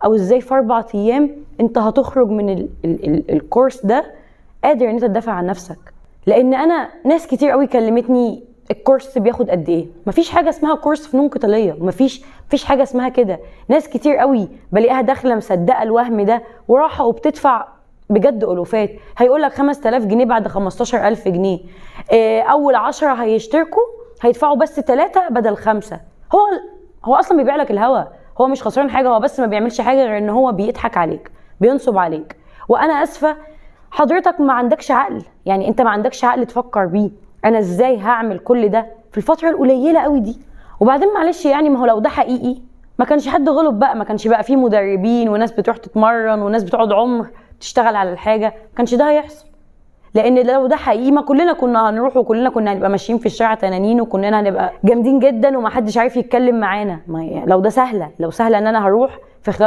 او ازاي في 4 ايام انت هتخرج من ال ال ال الكورس ده قادر ان انت تدافع عن نفسك. لان انا ناس كتير قوي كلمتني الكورس بياخد قد ايه؟ مفيش حاجة اسمها كورس فنون قتالية، مفيش حاجة اسمها كده. ناس كتير قوي بلاقيها داخله مصدقه الوهم ده وراحة وبتدفع بجد الوفات. هيقول لك 5000 جنيه بعد 15000 جنيه، اول 10 هيشتركوا هيدفعوا بس 3 بدل 5. هو اصلا بيبيع لك الهوا، هو مش خسران حاجة، هو بس ما بيعملش حاجة غير ان هو بيضحك عليك، بينصب عليك. وانا اسفه حضرتك ما عندكش عقل، يعني انت ما عندكش عقل تفكر بيه. انا ازاي هعمل كل ده في الفترة القليلة قوي دي؟ وبعدين معلش يعني ما هو لو ده حقيقي ما كانش حد غلب بقى، ما كانش بقى فيه مدربين وناس بتروح تتمرن وناس بتقعد عمر تشتغل على الحاجة، ما كانش ده هيحصل. لان لو ده حقيقي ما كلنا كنا هنروح وكلنا كنا هنبقى ماشيين في الشارع تنانين وكلنا هنبقى جامدين جدا وما حدش عارف يتكلم معانا. ما لو ده سهلة، لو سهلة ان انا هروح في خلال